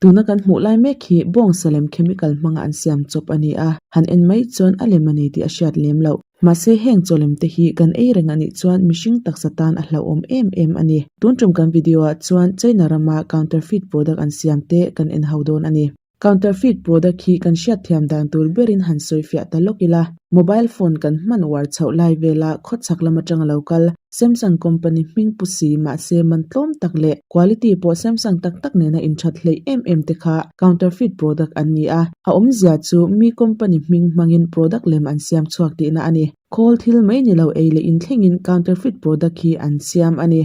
Tuna kan hmuh lai mek hi bawngsa lem chemical hmanga an siam chawp a ni a, han en mai chuan a lem a ni tih a hriat lem loh. Mahse heng chaw lem te hi kan ei reng a nih chuan mihring taksa tan a hlauhawm em em a ni. Tun tum kan video ah chuan China rama counterfeit product an siam te kan en ho dawn a ni. Counterfeit product hi kan hriatthiam dan tur berin han sawifiah ta lawk ila, mobile phone kan hman uar chhoh lai vela khawchhak lam atanga lo kal Samsung company hming pu si mahse man tlawm tak leh quality pawh Samsung tak tak nena inthat hleih em em te kha counterfeit product an ni a, a awmzia chu mi company hming hmangin product lem an siam chhuak tihna a ni. Khawl thil mai ni lo ei leh inthlengin counterfeit product hi an siam a ni.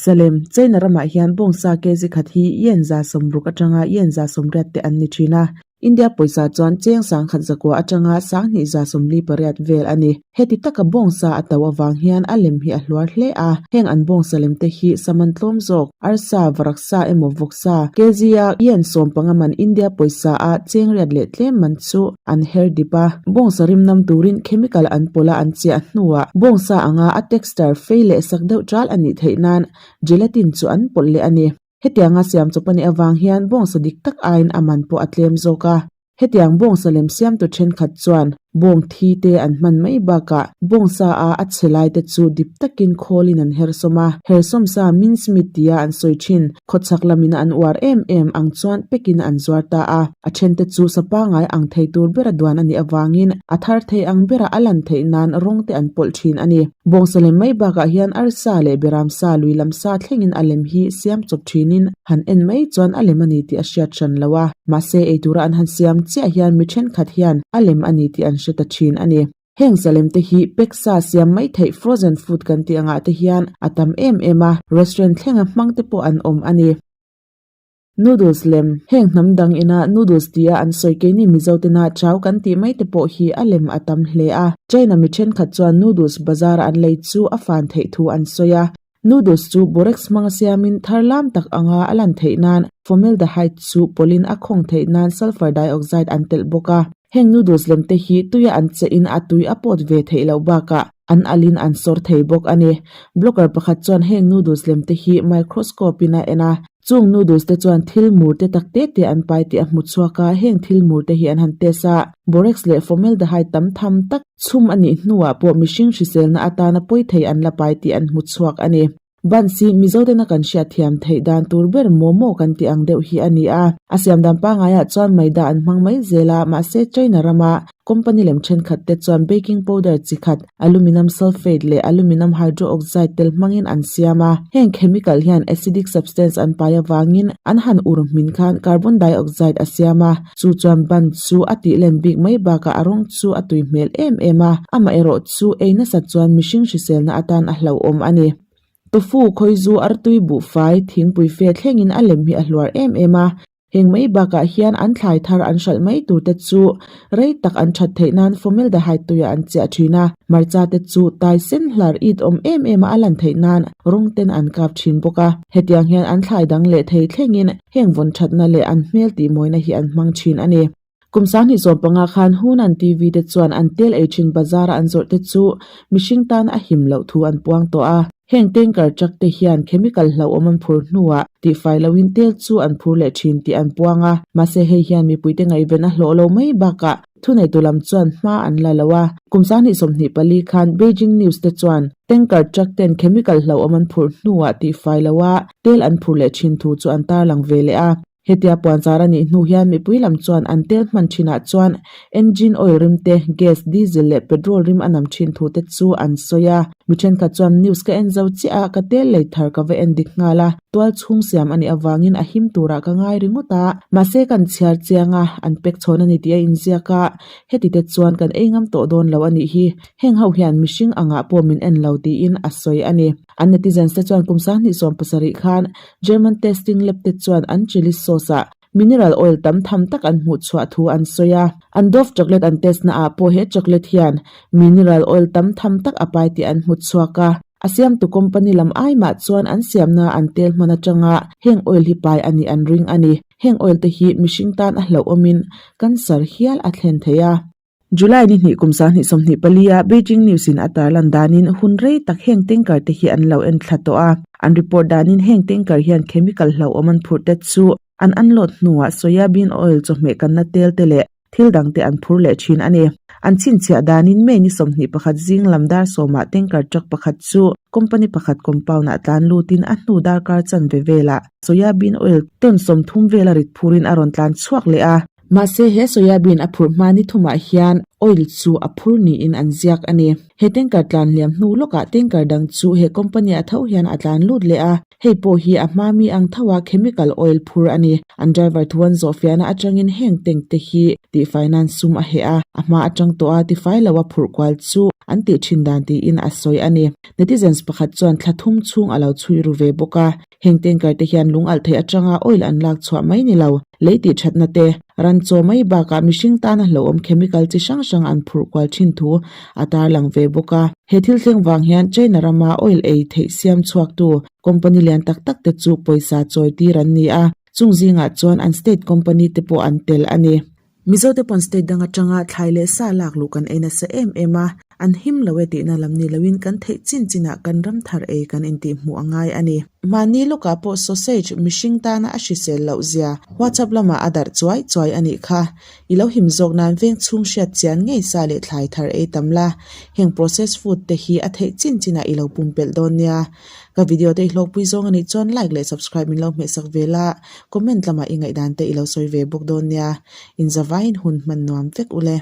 Salem, China ramah hian bawngsa kg khat hi yen 160 atanga yen 180 te an ni thin a. India pawisa chuan cheng sangkhat zakua atanga sanghnih 48 vel a ni. Heti taka bawngsa a to avang hian a lem hi a hluar hle a. Heng an bawngsa lem te hi saman tlawm zawk, arsa, varaksa emaw vawksa, kg a yen 15 man India pawisa a cheng riat leh tlem man chu an her dip a. Bawngsa rim nam turin chemical an pawlh a an chiah hnuah bawngsa anga a texture fei leh sak deuh ṭal a nih theih nan gelatin chu an pawlh leh a ni. Hetianga siam chawp a nih avang hian bawngsa dik tak aiin a man pawh a tlem zawk a. Hetiang bawngsa lem siamtu thenkhat chuan bawng thi te an hman mai bakah bawngsa a a chhe lai te chu dip takin khawlin an her sawm a. Her sawm sa mincemeat tia an sawi thin. Khawchhak lamin an uar em em ang chuan pekin an zuar ta a. A thente chu sa pangai ang thei tur bera duan a nih avangin a thar thei ang bera a lan theih nan rawng te an pawlh thin a ni. Bawngsa lem mai bakah hian arsa leh beram sa lui lam sa thlengin a lem hi siam chawp thinin han en mai chuan a lem a ni tih a hriat hran lo a. Mahse eitura an han siam chiah hian mi thenkhat hian a lem a ni tih an hre ta thin a ni. Heng salem te hi pack sa siam mai theih frozen food kan tih angah te hian a tam em em a, restaurant thlenga hmang te pawh an awm a ni. Noodles lem, Heng hnam dang ina noodles tia an sawi keini Mizo tena chau kan tih mai te pawh hi a lem a tam hle a. China mi thenkhat chuan noodles bazar a an lei chu a fan theih thu an sawi a. Noodles chu borax hmanga siamin thar lam tak anga a lan theih nan formaldehyde chu pawlhin a khawng theih nan sulphur dioxide an telh bawk a. Heng noodles lem te hi tuia an chehin a tui a pawt ve theih loh bakah an alin an sawr thei bawk a ni. Blogger pakhat chuan heng noodles lem te hi microscope in a en a. Chung noodles te chuan thil mur te tak te te an pai tih a hmu chhuak a, heng thil mur te hi an han test a, borax leh formaldehyde tam tham tak chhum a nih hnuah pawh mihring hriselna atana pawi thei an la pai tih an hmu chhuak a ni. Buns hi Mizo tena kan hriatthiam theih dan tur ber momo kan tih ang deuh hi a ni a, a siam dan pangaiah chuan maida an hmang mai zel a, mahse China rama Company lem thenkhat te chuan baking powder chi khat, aluminum sulfate leh aluminum hydroxide tel hmangin an siam a. Heng chemical hian acidic substance an pai avangin an han ur hmin khan carbon dioxide a siam a, chu chuan ban chu a tih len bik mai bakah a rawng chu a tui hmel em em a, amaherawh chu ei nasat chuan mihring hriselna atan a hlauhawm a ni. Tofu, khawizu, artui, buhfai, thingpui fe thlengin a lem hi a hluar em em a. Heng mai bakah hian an thlai thar an hralh mai tur te chu rei tak an that theih nan formaldehyde tuiah an chiah thin a, hmarcha te chu tai sen hlar it awm em em a a lan theih nan rawng ten an kap thin bawk a. Hetiang hian an thlai dang leh thei thlengin heng vawn thatna leh an hmel tihmawina hi an hmang thin a ni. Kum 2015 khan Hunan TV te chuan an tel ei thin bazar a an zawrh te chu mihring tan a him loh thu an puang tawh a. Heng tanker truck te hian chemical hlauhawm an phur hnuah tihfai loin tel chu an phur leh thin tih an puang a. Mahse hei hian mipuite ngaihven a hlawh lo mai bakah thuneitu lam chuan hma an la lo a. Kum 2024 khan Beijing News te chuan tanker truck ten chemical hlauhawm an phurh hnuah tihfai loa tel an phur leh thin thu chu an tarlang ve leh a. Hetia puanzar a nih hnu hian mipui lam chuan an tel hman thinah chuan engine oil rim te, gas, diesel leh petrol rim a nam thin thu te chu an sawi a. Mi thenkhat chuan news ka en zo chiah a, ka tel lei thar ka va en dik nghal a, tual chhung siam a nih avangin a him turah ka ngai ringawt a. Mahse kan chhiar chiang a, an pek chhawn a ni tih a inziak a, heti te chuan kan ei ngam tawh dawn lo a nih hi, heng ho hian mihring angah pawh min en lo tiin a sawi a ni. An netizens te chuan kum 2017 khan German testing lab te chuan an chilli sauce ah mineral oil tam tham tak an hmuh chhuah thu an sawi a. An Dove chocolate an test na ah pawh he chocolate hian mineral oil tam tham tak a pai tih an hmu chhuak a. A siamtu company lam ai mah chuan an siamna an tel hman atanga heng oil hi pai a nih an ring a ni. Heng oil te hi mihring tan a hlauhawmin cancer hial a thlen thei a. July ni hnih kum 2024 a Beijing News in a tarlan danin hun rei tak heng tanker te hi an lo en thla tawh a. An report danin heng tanker hian chemical hlauhawm an phurh te chu. An unload hnuah soyabean oil chawhmeh kanna tel te leh thil dang te an phur leh thin a ni. An chhinchhiah danin May ni 21 zing lam dar sawmah tanker truck pakhat chu company pakhat compound ah tlan lutin a hnu darkar chanve velah soyabean oil ton 30 vela rit phurin a rawn tlan chhuak leh a. Mahse he soyabean a phurh hma ni thumah hian oil chu a phur niin an ziak a ni. He tanker tlan hliam hnu lawkah tanker dang chu he company ah tho hian a tlan lut leh a. Hei pawh hi a hma mi ang tho a chemical oil phur a ni. An driver thu an zawh fiahna atangin heng tank te hi tihfai nan sum a heh a, a hma atang tawh a tifai lo a phurh kual chu an tih thin dan tiin a sawi a ni. Netizens pakhat chuan thla thum chhung a lo chhui ru ve bawk a. Heng tanker te hian lung alh theih atanga oil an lak chhuah mai ni lo, lei tih thatna te, ran chaw mai bakah mihring tana hlauhawm chemical chi hrang hrang an phurh kual thin thu a tarlang ve bawk a. He thil thleng vang hian China rama oil ei theih siam chhuaktu company lian tak tak te chu pawisa chawi tir an ni a, chung zingah chuan an state company te pawh an tel a ni. Mizote pawn state dang atanga thlai leh sa lak luh kan ei nasa em em a, an him lo e tihna lam ni loin kan theih chin chinah kan ram thar ei kan intihhmuh a ngai a ni. Mahni lawkah pawh sausage mihring tana a hrisel loh zia WhatsApp lamah a darh chuai chuai a nih kha. I lo him zawk nan veng chhung hriat chian ngei sa leh thlai thar ei tam la, heng processed food te hi a theih chin chinah i lo pumpelh dawn nia. Ka video te i hlawkpui zawng a nih chuan like leh subscribe min lo hmehsak ve la, comment lamah i ngaihdan te i lo sawi ve bawk dawn nia. Inzavaiin hun hman nuam vek ule.